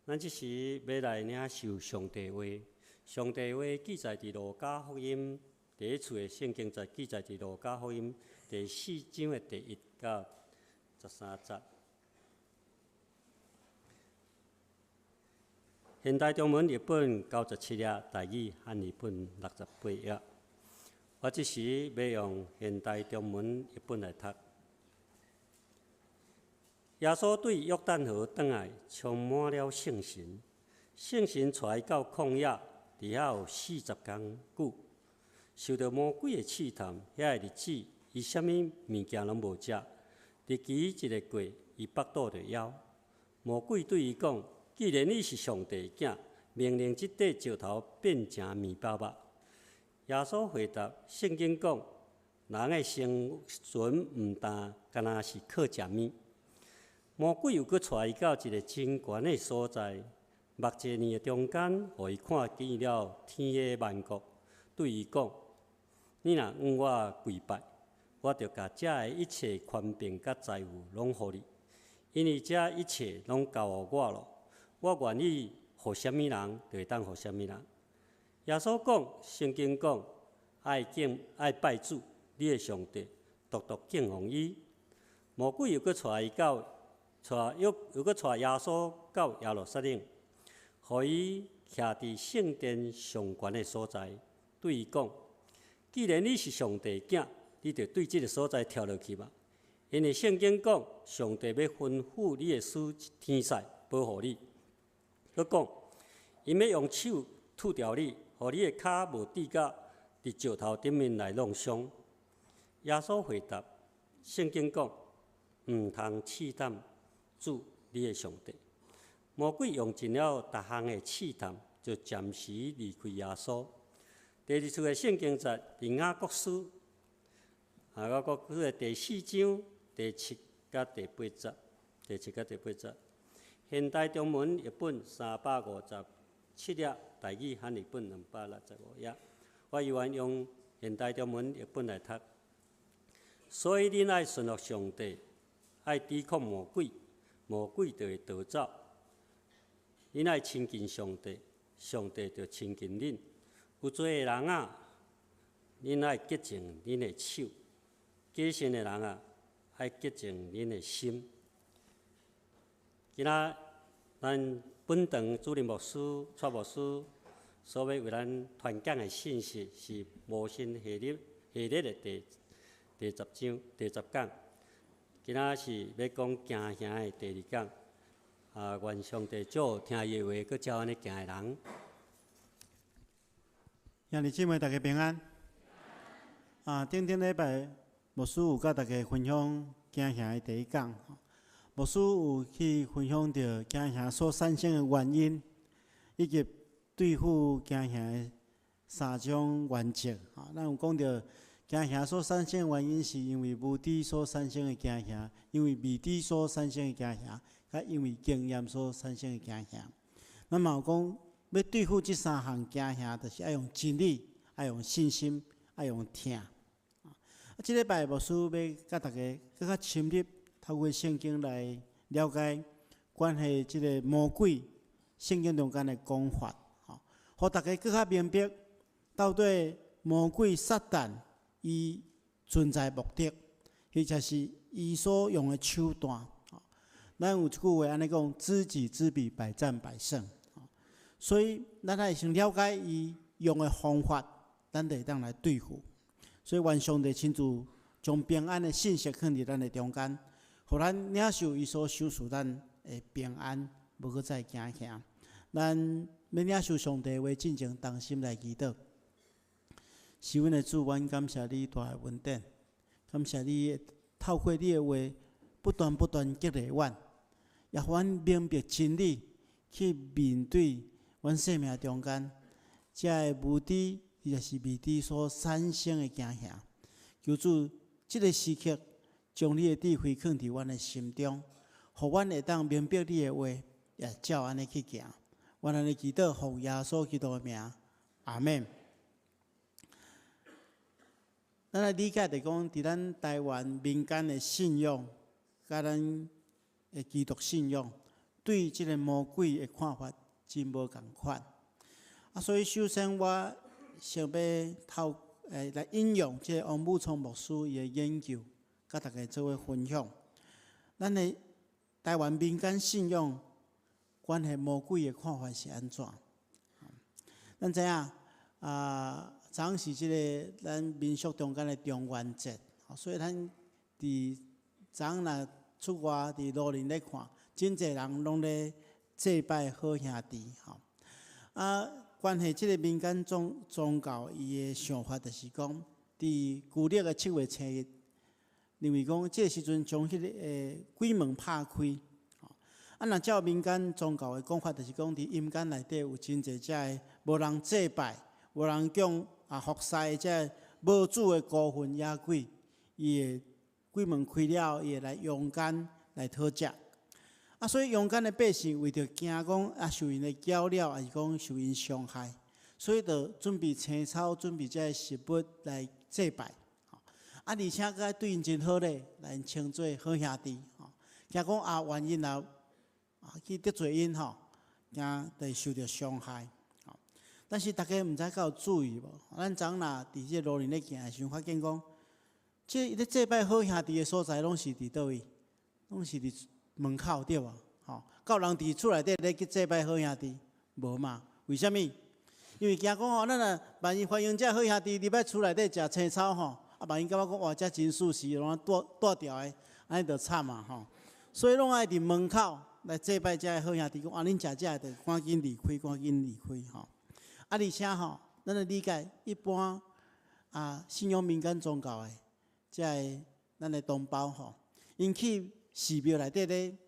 咱這時欲來領受上帝話，上帝話記載佇路加福音第一處的聖經節記載佇路加福音第四章的第1到13節。現代中文譯本97頁，台語漢譯本68頁。我這時欲用現代中文譯本來讀。耶穌對約旦河轉來，充滿了聖神，聖神帶伊到曠野，佇遐有40工久，受著魔鬼的試探。遐个日子，伊啥物物件攏無食，日期一个過，伊腹肚就枵。魔鬼對伊講：既然你是上帝的囝，命令這塊石頭變成麵包吧。耶穌回答：聖經講，人的生存毋但干焦是靠食麵。魔鬼又閣帶伊到一个真懸的所在，目濟年的中間，予伊看見了天的萬國，對伊講：你若向我跪拜，我就共這的一切權柄佮財富攏予你，因為這一切攏交予我咯。我願意予啥物人，就會當予啥物人。耶穌講，聖經講，愛敬愛拜主，你的上帝，獨獨敬奉伊。魔鬼又閣帶伊到，帶又又閣帶耶穌到耶路撒冷，予伊徛佇聖殿上懸的所在，對伊講：既然你是上帝的囝，你就對這个所在跳落去吧。因為聖經講，上帝欲吩咐你的使天使保護你。閣講，𪜶欲用手拄牢你，予你的跤無致甲佇石頭頂面來弄傷。耶穌回答：聖經講，毋通試探主你的上帝。魔鬼用盡了逐項的試探，就暫時離開耶穌。第二處的聖經節，佇雅各書，雅各書的第四章第七佮第八節，第七佮第八節。現代中文譯本357頁，台語漢譯本265頁。我猶原用現代中文譯本來讀。所以恁愛順服上帝，愛抵抗魔鬼，魔鬼就會逃走。恁愛親近上帝，上帝就親近恁。有罪的人啊，恁愛潔淨恁的手；假信的人啊，愛潔淨恁的心。今仔咱本堂主任牧師蔡牧師所欲為咱傳講的信息是無神系列系列的第十章第十講。今仔是欲講驚嚇的第二講。啊，願上帝祝福聽伊的話，閣照按呢行的人。兄弟姊妹，大家平安。啊，頂頂禮拜牧師有佮大家分享驚嚇的第一講。牧師有去分享著驚嚇所產生的原因，以及對付驚嚇的三種原則。咱有講著驚嚇所產生的原因，是因為無知所產生的驚嚇，因為未知所產生的驚嚇，佮因為經驗所產生的驚嚇。咱嘛有講，欲對付這三項驚嚇，就是愛用真理，愛用信心，愛用疼。啊，這禮拜牧師欲佮大家閣較深入，透過聖經來了解關係這个魔鬼聖經中間的講法，吼，予大家閣較明白到底魔鬼撒旦伊存在目的，或者是伊所用的手段。咱有一句話按呢講：知己知彼，百戰百勝。所以咱愛先了解伊用的方法，咱就會當來對付。所以願上帝親自將平安的信息放佇咱的中間，予咱領受伊所賞賜咱的平安，無閣再驚嚇。咱欲領受上帝話進前，同心來祈禱。是阮的主，阮感謝你大的恩典，感謝你透過你的話不斷不斷激勵阮，也予阮明白真理去面對阮生命中間這个無知抑是未知所產生的驚嚇。求主，這个時刻將你的智慧囥佇阮的心中，予阮會當明白你的話，也照按呢去行。阮按呢祈禱，奉耶穌基督的名，阿們。咱來理解就講，佇咱台灣民間的信仰，佮咱的基督信仰，對這个魔鬼的看法真無仝款。啊，所以首先我想欲透來引用這个王武聰牧師伊的研究，佮大家做伙分享。咱的台灣民間信仰關係魔鬼的看法是按怎？咱知影啊，昨昏是這个咱民俗中間的中元節，所以咱佇昨昏若出外佇路面咧看，真濟人攏咧祭拜好兄弟吼。啊，關係這个民間宗教，伊的想法就是講，佇舊曆的七月初一，認為講這个時陣將彼个鬼門拍開。啊，若照民間宗教的講法，就是講佇陰間內底有真濟遮个無人祭拜、無人供服侍的這个無主的孤魂野鬼，伊會鬼門開了，伊會來陽間來討食。啊，所以陽間的百姓為著驚講啊受𪜶的攪擾，抑是講受𪜶傷害，所以就準備青草，準備這个食物來祭拜。啊，而且閣愛對𪜶真好咧，來𪜶稱做好兄弟。吼，驚講啊，萬一若去得罪𪜶吼，驚會受著傷害。但是大家毋知敢有注意無？咱昨若佇這个路面咧行的時陣，發現講，這咧祭拜好兄弟的所在，攏是佇佗位？攏是佇門口對無？吼，敢有人佇厝內底咧去祭拜好兄弟？無嘛？為啥物？因為驚講吼，咱若萬一歡迎這好兄弟入來厝內底食青草吼，啊，萬一感覺講哇，這真舒適，攏蹛蹛牢的，按呢就慘啊吼。所以攏愛佇門口來祭拜這个好兄弟，講啊，恁食這个就趕緊離開，趕緊離開吼。啊，而且吼，咱來理解一般啊，信仰民間宗教的這个咱的同胞吼，𪜶去寺廟內底咧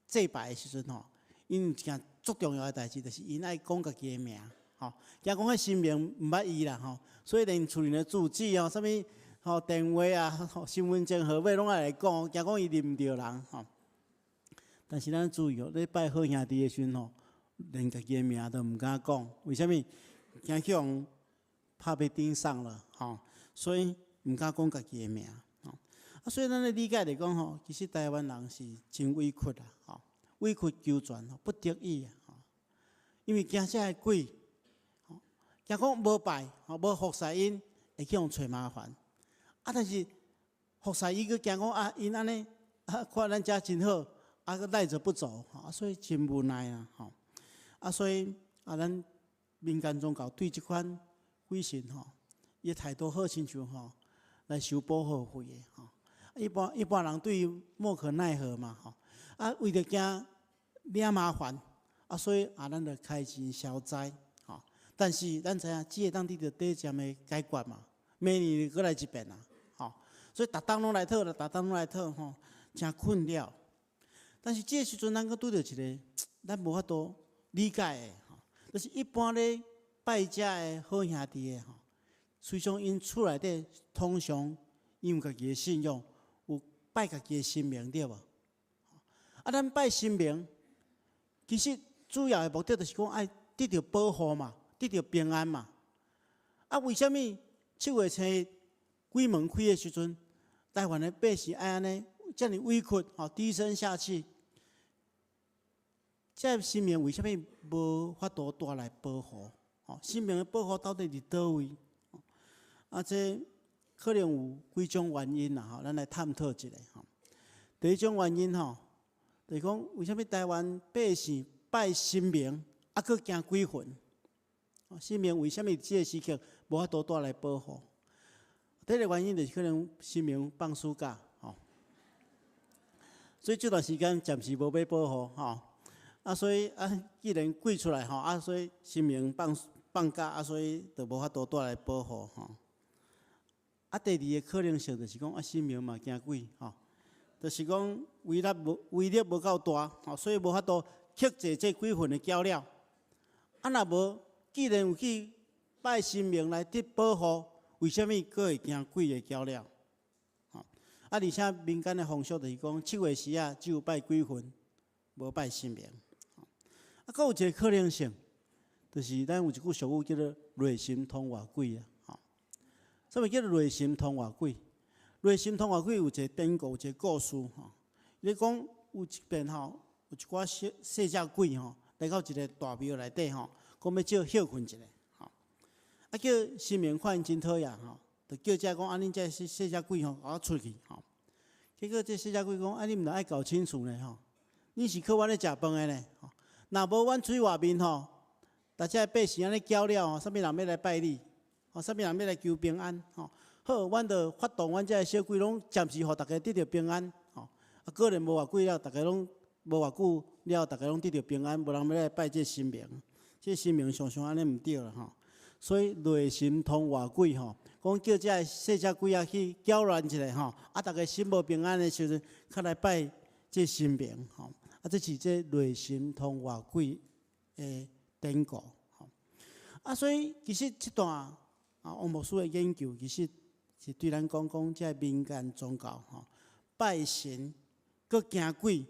祭拜的時陣吼，𪜶有一件足重要的代誌，就是𪜶愛講家己的名，吼，驚講彼神明毋捌伊啦吼，所以連厝裡的住址哦，啥物吼電話啊、身份證號碼攏愛來講，驚講伊認毋著人吼。但是咱注意哦，咧拜好兄弟的時陣吼，連家己的名都毋敢講，為啥物？驚去予拍被盯上了，吼，所以毋敢講家己的名，吼。啊，所以咱咧理解來講吼，其實台灣人是真委屈啦，吼，委曲求全，不得已啊，吼，因為驚這个鬼，吼，驚講無拜，吼，無服侍𪜶，會去予揣麻煩。啊，但是服侍伊閣驚講啊，𪜶按呢啊，看咱遮真好，啊，閣賴著不走，吼，所以真無奈啊，吼。啊，所以啊，咱民間宗教對這款鬼神吼，伊的態度好親像吼來收保護費的吼。一般人對伊莫可奈何嘛吼。啊，為著驚惹麻煩，啊，所以啊，咱就開錢消災吼。但是咱知影，只會當得著短暫的解決嘛，明年閣來一遍啊，吼。所以逐冬攏來討啦，逐冬攏來討吼，誠困擾。但是這个時陣，咱閣拄著一个咱無法度理解的吼，就是一般咧拜遮的好兄弟的吼，雖說𪜶厝內底通常𪜶有家己的信仰，有拜家己的神明對無？啊，咱拜神明，其實主要的目的就是講愛得著保護嘛，得著平安嘛。啊，為啥物七月初一鬼門開的時陣，台灣的百姓愛按呢遮爾委屈吼，低聲下氣？這个神明為啥物無法度帶來保護？吼，神明的保護到底佇佗位？啊，這可能有幾種原因啦，吼，咱來探討一下吼。第一種原因吼，就是講為啥物台灣百姓拜神明，啊，閣驚鬼魂？神明為啥物這个時刻無法度帶來保護？第一個原因就是可能神明放暑假，吼，所以這段時間暫時無欲保護，吼。啊，所以啊，既然鬼出來吼，啊，所以神明放假，啊，所以就無法度帶來保護，吼。啊，第二个可能性就是講，啊，神明嘛驚鬼，吼，就是講威力無夠大，吼，所以無法度克制這鬼魂的攪擾。啊，若無，既然有去拜神明來得保護，為啥物閣會驚鬼的攪擾？吼，啊，而且民間的風俗就是講，七月時啊，只有拜鬼魂，無拜神明。啊，閣有一個可能性，就是咱有一句俗語叫做“內心通外鬼”啊，吼。啥物叫做內心通外鬼？內心通外鬼有一個典故，有一個故事吼。伊講有一遍吼，有一寡細細隻鬼吼，來到一个大廟內底吼，講欲借歇睏一下吼。啊，叫神明看𪜶真討厭吼，就叫這講啊，恁這細細隻鬼吼，予我出去吼。結果這細隻鬼講啊，你毋著愛搞清楚呢吼，你是靠阮咧食飯的呢，吼，若無阮出去外面吼，逐隻百姓按呢攪了吼，啥物人欲來拜你？吼，啥物人欲來求平安？吼，好，阮就發動阮這个小鬼，攏暫時予逐家得著平安，吼。啊，果然無偌久了，逐家攏無偌久了，逐家攏得著平安，無人欲來拜這神明。這神明想想按呢毋對啦吼，所以內神通外鬼吼，講叫這个細隻鬼仔去攪亂一下吼，啊，逐家心無平安的時陣，較來拜這神明吼。啊，這是這內神通外鬼的典故吼。啊，所以其實這段啊，王牧師的研究其實是對咱講講這民間宗教吼，拜神閣驚鬼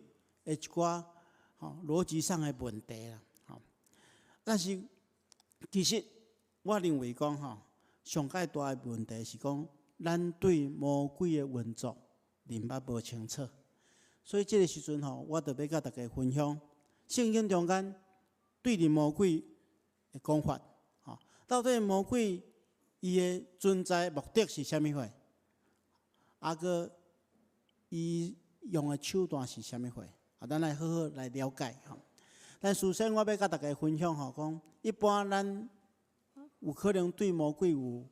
的一寡吼邏輯上的問題啦。吼，但是其實我認為講吼，上蓋大的問題是講，咱對魔鬼的運作認捌無清楚。所以這个時陣吼，我就欲佮大家分享聖經中間對著魔鬼的講法。吼，到底魔鬼伊的存在目的是啥物貨？啊，閣伊用的手段是啥物貨？啊，咱來好好來了解吼。但首先，我欲佮大家分享吼，講一般咱有可能對魔鬼有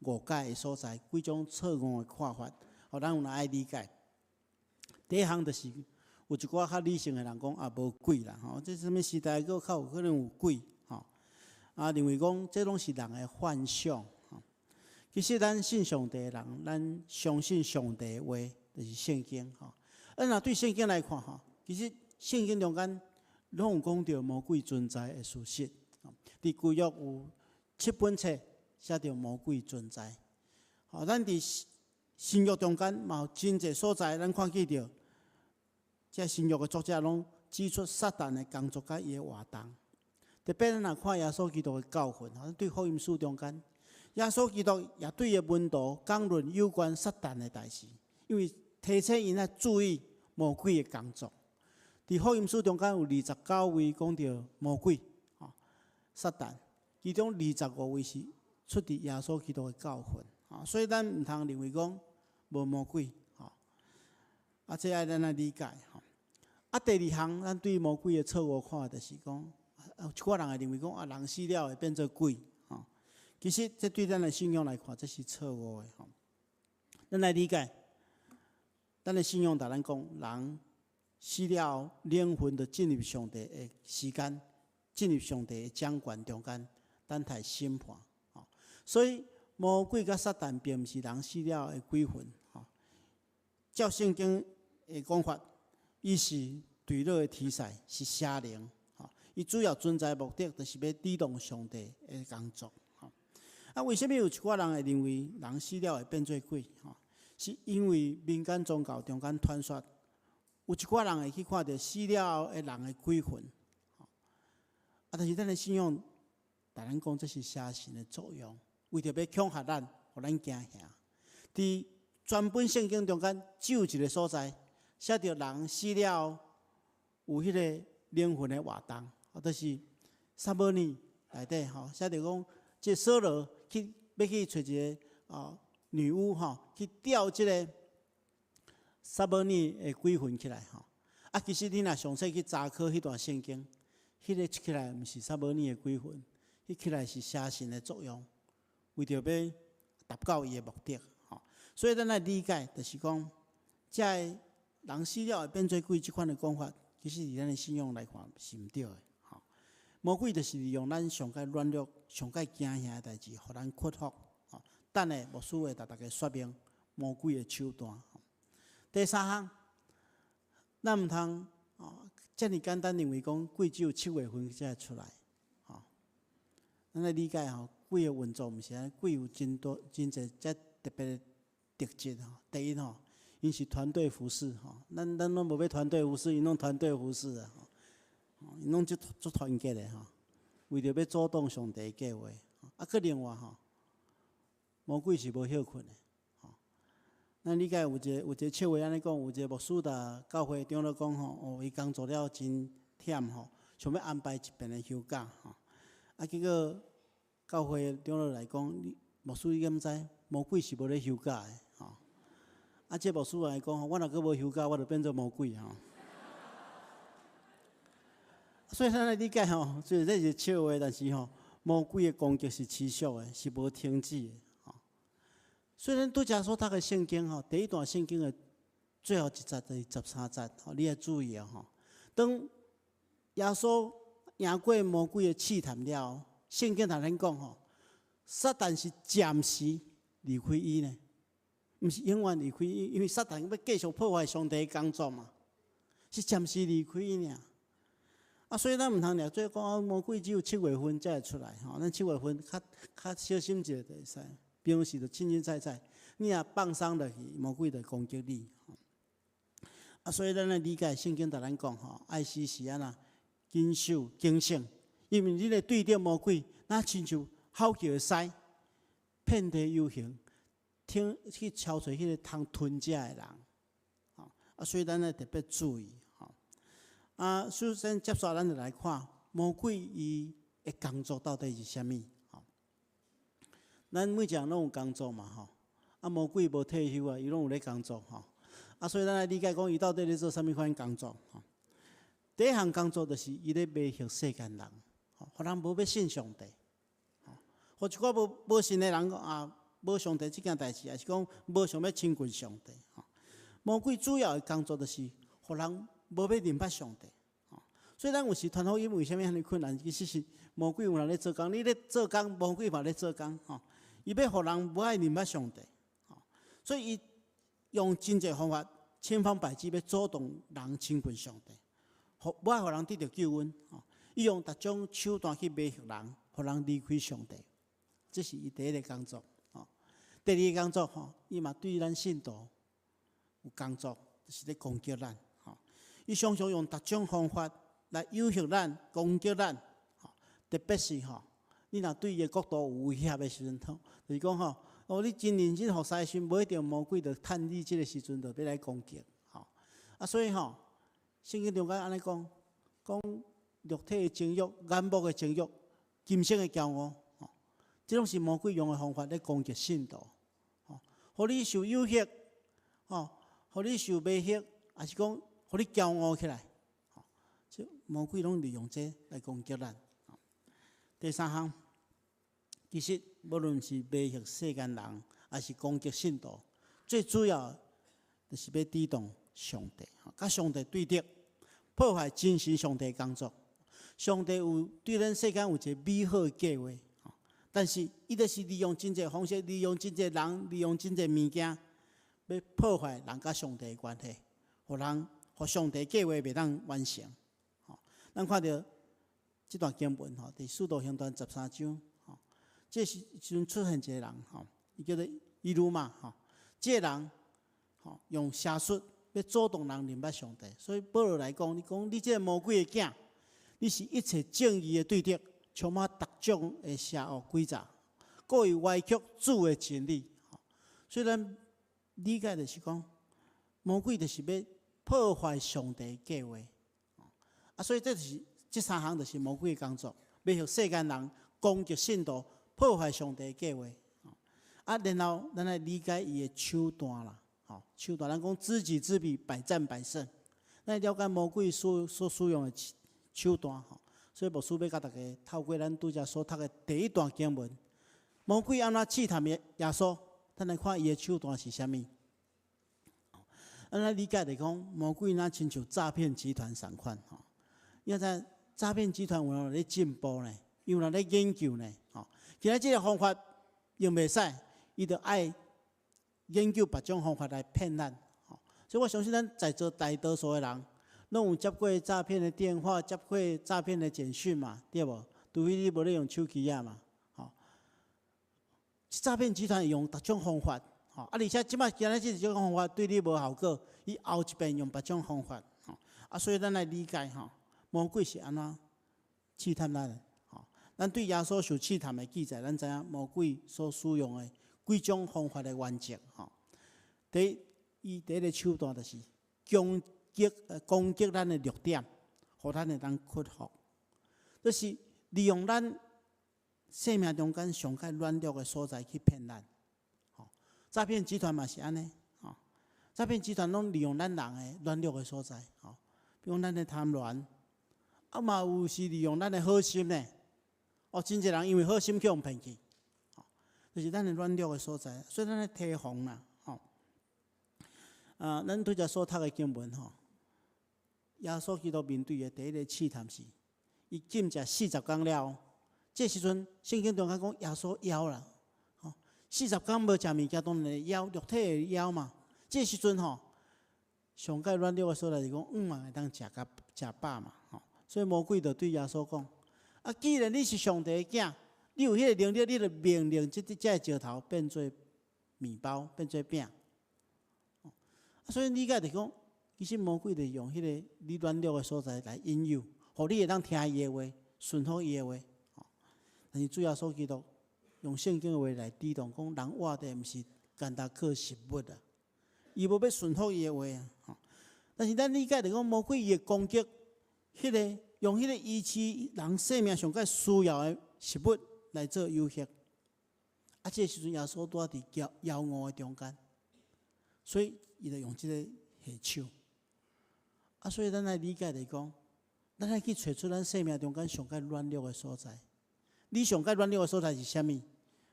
誤解的所在，幾種錯誤的看法，予咱有來愛理解。第一項就是有一寡較理性的人講啊，無鬼啦吼，這啥物時代閣較有可能有鬼吼？啊，認為講這攏是人的幻想吼。其實咱信上帝的人，咱相信上帝的話，就是聖經吼。啊，若對聖經來看吼，其實聖經中間攏有講著魔鬼存在的事實。佇舊約有七本冊寫著魔鬼存在。吼，咱佇新約中間嘛有真濟所在，咱看見著，這新約的作者攏指出撒旦的工作佮伊的活動。特別咱若看耶穌基督的教訓，吼，對福音書中間，耶穌基督也對伊的門徒講論有關撒旦的代誌，因為提醒𪜶愛注意魔鬼的工作。佇福音書中間有29位講著魔鬼，吼，撒旦，其中25位是出佇耶穌基督的教訓。啊，所以咱毋通認為講無魔鬼，吼，啊，這愛咱來理解，吼。啊，第二項，咱對魔鬼的錯誤看法就是講，有一寡人會認為講啊，人死了會變做鬼，吼。其實這對咱的信仰來看，這是錯誤的，吼。咱來理解，咱的信仰共咱講，人死了後，靈魂就進入上帝的時間，進入上帝的掌權中間，等待審判，吼。所以魔鬼佮撒旦並毋是人死了的鬼魂，吼。照聖經的講法，伊是墜落的天使，是邪靈，吼。伊主要存在目的，就是欲抵擋上帝的工作，吼。啊，為啥物有一寡人會認為人死了會變做鬼？吼，是因為民間宗教中間傳說，有一寡人會去看著死了的人的鬼魂，吼。啊，但是咱的信仰，共咱講這是邪神的作用。為著欲恐嚇咱，予咱驚嚇。佇全本聖經中間，只有一个所在寫著人死了後有彼个靈魂的活動，就是撒母耳內底吼，寫著講，這掃羅去欲去揣一个哦女巫吼，去調這个撒母耳的鬼魂起來吼。啊，其實你若詳細去查考彼段聖經，彼个起來毋是撒母耳的鬼魂，彼起來是邪神的作用。為著欲達到伊的目的，吼，所以咱來理解，就是講，這个人死了會變做鬼這款的講法，其實佇咱的信仰來看是毋對的，吼。魔鬼就是利用咱上蓋軟弱、上蓋驚嚇的代誌，予咱屈服，吼。等下牧師會共大家說明魔鬼的手段。第三項，咱毋通哦，遮爾簡單認為講鬼只有7月份才會出來，吼。咱來理解吼。鬼的運作毋是按呢，鬼有真多、真濟遮特別的特質吼。第一吼，𪜶是團隊服事吼，咱攏無欲團隊服事，𪜶攏團隊服事啊吼。𪜶攏足足團結的吼，為著欲阻擋上帝的計劃。啊，閣另外吼，魔鬼是無歇睏的吼。咱理解有一個笑話按呢講，有一個牧師共教會長老講吼，哦，伊工作了真忝吼，想欲安排一遍的休假吼。啊，結果教會長老來講，你牧師你敢知，魔鬼是無咧休假的吼。啊，這牧師來講吼，我若閣無休假，我就變做魔鬼吼。所以咱來理解吼，雖然這是笑話，但是吼，魔鬼的攻擊是持續的，是無停止的吼。所以咱拄才所讀的聖經吼，第一段聖經的最後一節就是13節，吼，你愛注意哦吼。當耶穌贏過魔鬼的試探了後，聖經頭先講吼，撒旦是暫時離開伊呢，毋是永遠離開伊，因為撒旦欲繼續破壞上帝的工作嘛，是暫時離開伊爾。啊，所以咱毋通掠做講魔鬼只有七月份才會出來吼，咱七月份較較小心一下就會使。平時就凊凊彩彩，你若放鬆落去，魔鬼就攻擊你。啊，所以咱來理解聖經共咱講吼，愛時時按怎謹守警醒，因為你咧對著魔鬼，若親像吼叫的獅，遍地遊行，聽去搜揣彼個通吞食的人。啊，所以咱愛特別注意。啊，首先接續咱就來看魔鬼伊的工作到底是啥物？吼，咱每一個人攏有工作嘛，吼。啊，魔鬼無退休啊，伊攏有咧工作，吼。啊，所以咱來理解講，伊到底咧做啥物款工作？吼，第一項工作就是伊咧迷惑世間人，吼，予人無欲信上帝，吼，予一寡無無信的人講啊，無上帝這件代誌，抑是講無想欲親近上帝，吼。魔鬼主要的工作就是予人無欲認捌上帝，吼，所以咱有時傳福音為啥物遐爾困難？其實是魔鬼有人咧做工，你咧做工，魔鬼嘛咧做工，吼。伊欲予人無愛認捌上帝，吼，所以伊用真濟方法，千方百計欲阻擋人親近上帝，無愛予人得著救恩，吼。伊用逐種手段去迷惑人，予人離開上帝，這是伊第一个工作，吼。第二个工作，吼，伊嘛對咱信徒有工作，就是咧攻擊咱。伊常常用逐種方法來誘惑咱、攻擊咱，吼，特別是吼，你若對伊的國度有威脅的時陣，就是講吼，哦，你真認真服侍的時陣，無一定魔鬼就趁你這个時陣就欲來攻擊，吼。啊，所以吼，聖經中間按呢講，講肉體的情慾、眼目的情慾、今生的驕傲，吼，這攏是魔鬼用的方法咧攻擊信徒，吼，予你受誘惑，吼，予你受迷惑，抑是講予你驕傲起來，吼，這魔鬼攏利用這來攻擊咱。第三項，其實無論是迷惑世間人，抑是攻擊信徒，最主要就是欲抵擋上帝，佮上帝對敵，破壞真神上帝的工作。上帝有對咱世間有一个美好的計劃，但是伊就是利用真濟方式，利用真濟人，利用真濟物件，欲破壞人佮上帝的關係，予人予上帝計劃袂當完成。吼，咱看著這段經文吼，佇使徒行傳13章，吼，這時陣出現一個人，吼，伊叫做以呂瑪，吼，這个人吼用邪術欲阻擋人認捌上帝，所以保羅來講，伊講你這个魔鬼的囝，你是一切正義的對敵，充滿逐種的邪惡詭詐，故意歪曲主的真理。所以咱理解就是講，魔鬼就是欲破壞上帝的計劃。啊，所以這就是這三項就是魔鬼的工作，迷惑世間人，攻擊信徒，破壞上帝的計劃。啊，然後咱來理解伊的手段啦。吼，手段，咱講知己知彼，百戰百勝。咱了解魔鬼所使用的手段吼，所以牧師欲共大家透過咱拄才所讀的第一段經文，魔鬼按怎試探耶穌，咱來看伊的手段是啥物。咱來理解來講，魔鬼若親像詐騙集團仝款吼。你知詐騙集團有人咧進步呢，有人咧研究呢，吼。今仔這个方法用袂使，伊就愛研究別種方法來騙咱，吼。所以我相信咱在座大多數的人，攏有接過詐騙的電話，接過詐騙的簡訊嘛，對無？除非你無咧用手機仔嘛，吼。詐騙集團用逐種方法，吼啊！而且這擺今仔這種方法對你無效果，伊後一遍用別種方法，吼啊！所以咱來理解吼，魔鬼是按怎試探咱的，吼。咱對耶穌受試探的記載，咱知影魔鬼所使用的幾種方法的原則，吼。第一，伊第一个手段就是攻擊咱的弱點，予咱會當屈服，就是利用咱生命中間上較軟弱的所在去騙咱。吼，詐騙集團嘛是按呢，吼，詐騙集團攏利用咱人的軟弱的所在，吼，比如咱的貪婪，啊嘛有時利用咱的好心呢。哦，真濟人因為好心去予騙去，吼，就是咱的軟弱的所在，所以咱愛提防啦，吼。啊，咱拄才所讀的經文吼，耶穌基督面對的第一個試探是，伊禁食四十工了。這時陣聖經中間講耶穌枵啦，吼，四十工無食物件，當然會枵，肉體會枵嘛。這時陣吼，上蓋軟弱的所在是講，向望會當食甲食飽嘛，吼。所以魔鬼就對耶穌講：啊，既然你是上帝的囝，你有彼個能力，你就命令這個石頭變做麵包，變做餅。啊，所以理解就講，其實魔鬼就用彼個你軟弱的所在來引誘，予你會當聽伊的話，順服伊的話。但是主耶穌基督用聖經的話來抵擋，講人活的毋是干焦靠食物啊，伊無欲順服伊的話啊。但是咱理解就講，魔鬼伊會攻擊彼個用彼個維持人生命上蓋需要的食物來做誘惑。啊，這個時陣耶穌拄仔佇枵餓的中間，所以伊就用這個下手。啊，所以咱來理解來講，咱愛去揣出咱生命中間上蓋軟弱的所在。你上蓋軟弱的所在是啥物？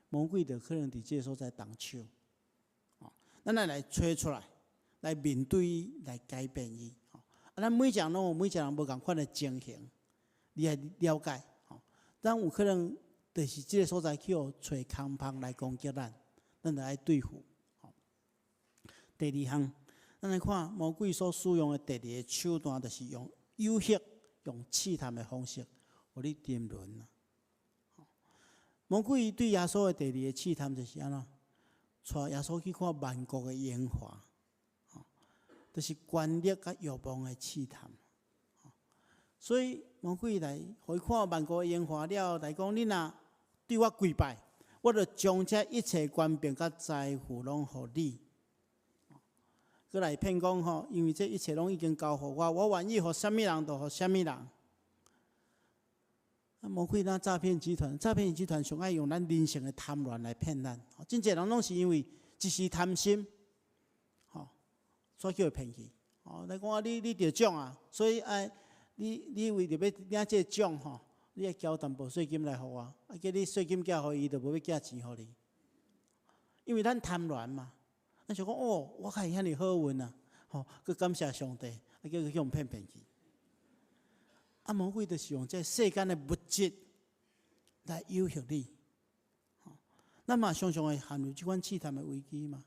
魔鬼就可能佇這個所在動手。哦，咱愛來揣出來，來面對伊，來改變伊。啊，咱每一個人攏有每一個人無仝款的情形，你愛了解。吼，咱有可能就是這個所在去予揣空縫來攻擊咱，咱就愛對付。第二項，咱來看魔鬼所使用的第二個手段，就是用誘惑、用試探的方式，予你沉淪啊。魔鬼對耶穌的第二個試探就是按怎？帶耶穌去看萬國的榮華，就是權力佮欲望的試探。所以魔鬼來予伊看萬國的榮華了，來講你若對我跪拜，我就將這一切權柄佮財富攏予你。閣來騙講吼，因為這一切攏已經交予我，我願意予啥物人就予啥物人。啊，魔鬼咱詐騙集團，詐騙集團上愛用咱人性的貪婪來騙咱。真濟人攏是因為一時貪心，吼，所以去予騙去。哦，來講啊，你得獎啊，所以愛你為著欲領這個獎吼，你愛交淡薄稅金來予我，啊，叫你稅金寄予伊，就無欲寄錢予你。因為咱貪婪嘛，咱想講哦，我較會遐爾好運啊，吼，閣感謝上帝，啊，叫伊去予騙騙去。啊，魔鬼就是用這世間的物質來誘惑你，咱嘛常常會陷入這款試探的危機嘛。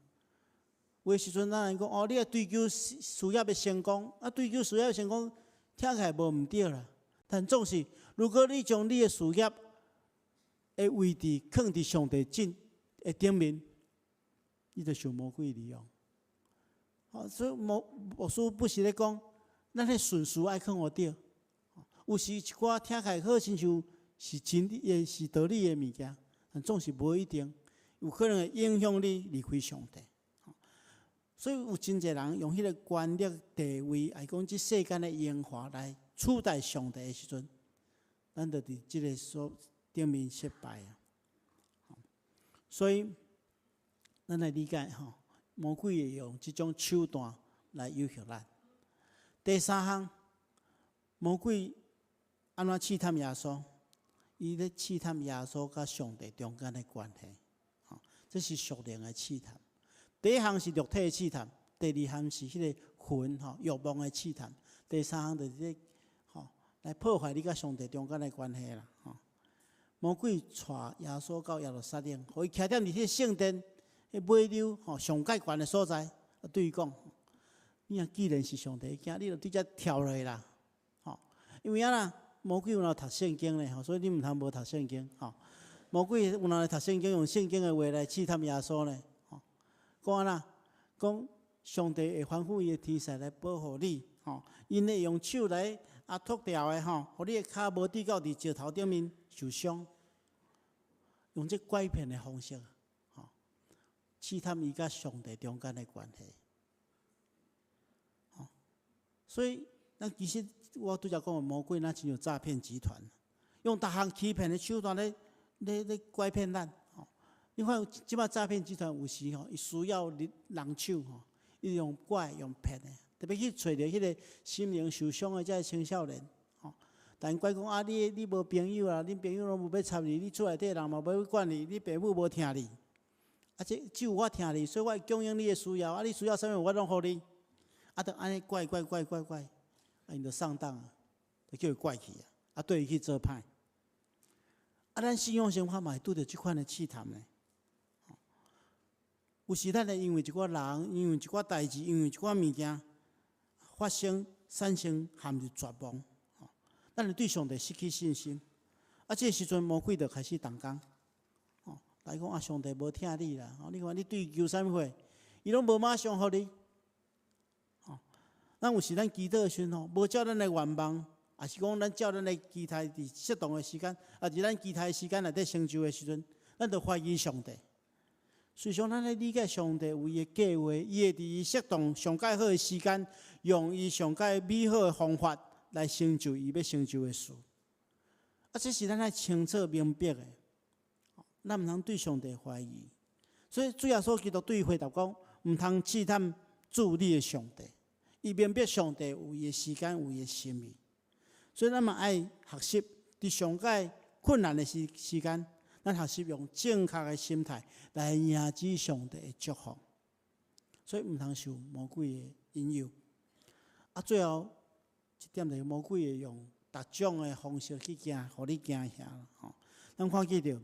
有的時陣咱會講哦，你愛追求事業的成功，啊，追求事業的成功，聽起來無毋對啦。但總是，如果你將你的事業的位置囥佇上帝陣的頂面，你就受魔鬼利用。哦，所以牧師不時咧講，咱的順序愛囥予對。有時一寡聽起來好親像是真理的、是道理的物件，但總是無一定，有可能會影響你離開上帝。所以有真濟人用彼個權力地位，來講這世間的榮華來取代上帝的時陣，咱就佇這个所頂面失敗啊。所以，咱來理解吼，魔鬼會用這種手段來誘惑咱。第三項，魔鬼按怎試探耶穌？伊咧試探耶穌佮上帝中間的關係，吼，這是屬靈的試探。第一項是肉體的試探，第二項是彼個魂吼欲望的試探，第三項就是這吼來破壞你佮上帝中間的關係啦。吼，魔鬼帶耶穌到耶路撒冷，予伊徛踮佇彼個聖殿彼尾溜吼上蓋懸的所在，啊對伊講：你若既然是上帝的囝，你就對遮跳落啦，吼！因為按怎？魔鬼有哪讀聖經咧？吼，所以你毋通無讀聖經吼。魔鬼有哪讀聖經，用聖經的話來試探耶穌咧？吼，講按怎？講上帝會吩咐伊的天使來保護你，吼，𪜶會用手來啊托牢的吼，予你的跤無致到佇石頭頂面受傷。用這拐騙的方式，吼，試探伊佮上帝中間的關係。吼，所以咱其實我拄才講的魔鬼，若親像詐騙集團，用逐項欺騙的手段咧拐騙咱。吼，你看這擺詐騙集團有時吼，伊需要人手吼，伊用拐用騙的，特別去揣著彼個心靈受傷的這个青少年。吼，但拐講啊，你無朋友啊，恁朋友攏無欲插你，你厝內底人嘛無欲管你，你爸母無疼你，啊，這只有我疼你，所以我會供應你的需要，啊，你需要啥物我攏予你，啊，就按呢拐拐拐拐拐，啊，𪜶就上當啊，就叫伊拐去啊，啊，對伊去做歹。啊，咱信仰生活嘛會拄著這款的試探呢。有時咱會因為一寡人，因為一寡代誌，因為一寡物件發生，產生陷入絕望。咱會對上帝失去信心。啊，這个時陣魔鬼就開始動工。哦，來講啊，上帝無疼你啦！哦，你看你對伊求啥物貨，伊攏無馬上予你。哦，咱有時咱祈禱的時陣吼，無照咱的願望，抑是講咱照咱的期待佇適當的時間，抑是咱期待的時間內底成就的時陣，咱就懷疑上帝。事實上，咱咧理解上帝有伊的計劃，伊會佇伊適當上蓋好的時間，用伊上蓋美好的方法來成就伊欲成就的事。啊，這是咱愛清楚明白的。咱毋通對上帝懷疑。所以主耶穌基督對伊回答講：毋通試探主你的上帝。伊明白上帝有伊的時間，有伊的心意。所以咱嘛愛學習佇上蓋困難的時間，咱學習用正確的心態來迎接上帝的祝福。所以毋通受魔鬼的引誘。啊，最後一點就是魔鬼會用逐種的方式去驚，予你驚嚇吼。咱看見著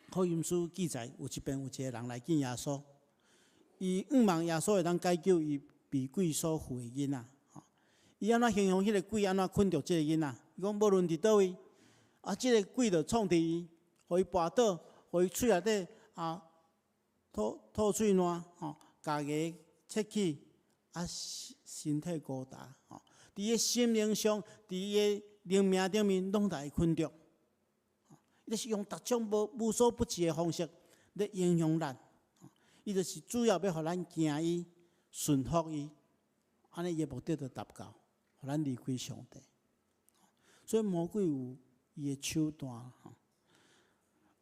福音書記載，有一遍有一個人來見耶穌，伊向望耶穌會當解救伊被鬼所附的囡仔。吼，伊按怎形容彼個鬼按怎困著這个囡仔？伊講無論佇佗位，啊，這个鬼就創佇伊，予伊跋倒，予伊喙內底啊吐吐喙瀾，吼，共牙切去，啊，身體孤單，吼，佇伊心靈上，佇伊的靈命頂面，攏共伊困著。伊就是用逐種無所不至的方式咧影響咱，伊就是主要欲予咱驚伊、順服伊，按呢伊的目的就達到，予咱離開上帝。所以魔鬼有伊的手段，吼。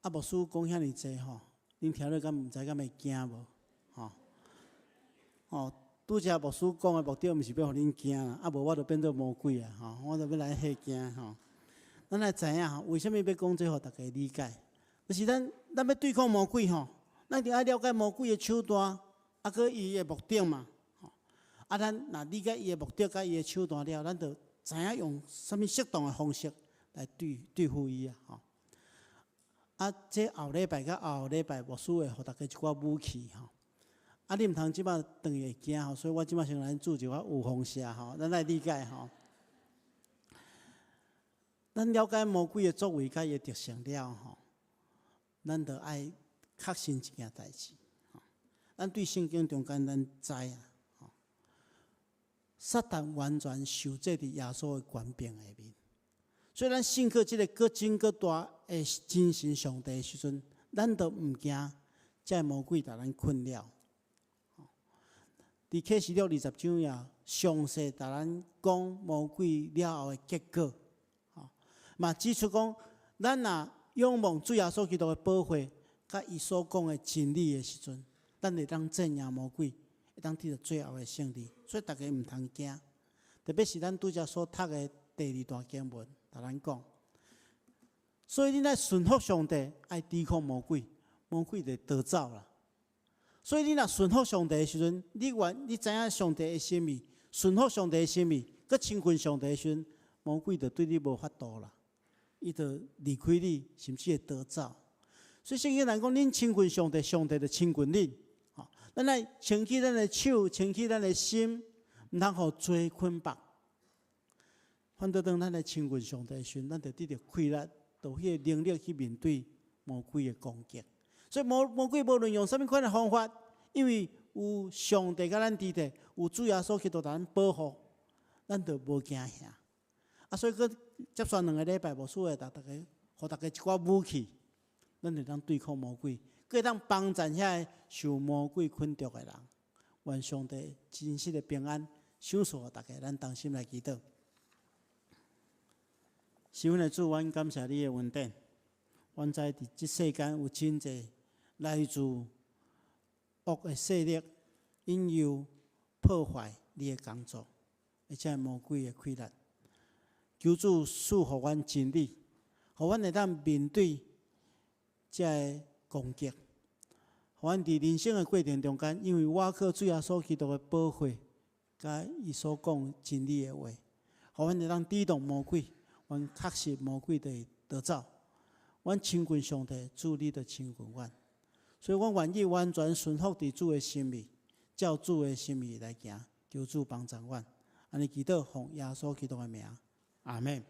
啊，牧師講遐爾濟吼，恁聽了敢毋知敢會驚無？吼，哦，拄才牧師講的目的毋是欲予恁驚啦，啊無我就變做魔鬼啊，吼，我就欲來嚇驚吼。咱來知影吼，為啥物欲講這予大家理解？就是咱欲對抗魔鬼吼，咱一定愛了解魔鬼的手段，啊，閣伊的目的嘛。吼，啊，咱若理解伊的目的佮伊的手段了，咱就知影用啥物適當的方式來對付伊啊。吼，啊，這後禮拜佮後後禮拜，牧師會予大家一寡武器吼。啊，你毋通這擺轉去會驚吼，所以我這擺先來注一寡預防射吼，咱來理解吼。咱了解魔鬼的作為佮伊的特性了吼，咱就愛確信一件代誌。咱對聖經中間咱知啊，吼，撒旦完全受制佇耶穌的權柄下面，所以咱信靠這个閣真閣大的真神上帝的時陣，咱就毋驚這个魔鬼共咱困擾。佇啟示錄20章也詳細共咱講魔鬼了後的結果。嘛指出講，咱若仰望主耶穌基督的寶血，佮伊所講的真理的時陣，咱會當戰贏魔鬼，會當得著最後的勝利。所以大家毋通驚，特別是咱拄才所讀的第二段經文，共咱講。所以恁愛順服上帝，愛抵抗魔鬼，魔鬼就逃走啦。所以你若順服上帝的時陣，你願你知影上帝的心意，順服上帝的心意，閣親近上帝的時陣，魔鬼就對你無法度啦。伊就離開你，甚至會逃走。所以聖經來講，恁親近上帝，上帝就親近恁。吼，咱愛清潔咱的手，清潔咱的心，毋通予罪捆綁。反倒當咱來親近上帝的時陣，咱就得著氣力，就有彼个能力去面對魔鬼的攻擊。所以魔鬼無論用啥物款的方法，因為有上帝佮咱佇咧，有主耶穌基督共咱保護，咱就無驚嚇。啊，所以閣接續兩個禮拜，牧師會逐大家，予大家一寡武器，咱會當對抗魔鬼，閣會當幫贊遐个受魔鬼捆束的人。願上帝真實的平安賞賜予大家，咱同心來祈禱。是阮的主，阮感謝你的恩典。阮知佇這世間有真濟來自惡的勢力引誘破壞你的工作，而且魔鬼的氣力。求主賜予阮真理，予阮會當面對這个攻擊。予阮佇人生的過程中間，因為倚靠主耶穌基督的寶血，佮伊所講真理的話，予阮會當抵擋魔鬼。阮確實魔鬼就會逃走。阮親近上帝，主你就親近阮。所以阮願意完全順服佇主的心意，照主的心意來行。求主幫助阮。按呢祈禱，奉耶穌基督的名，阿門。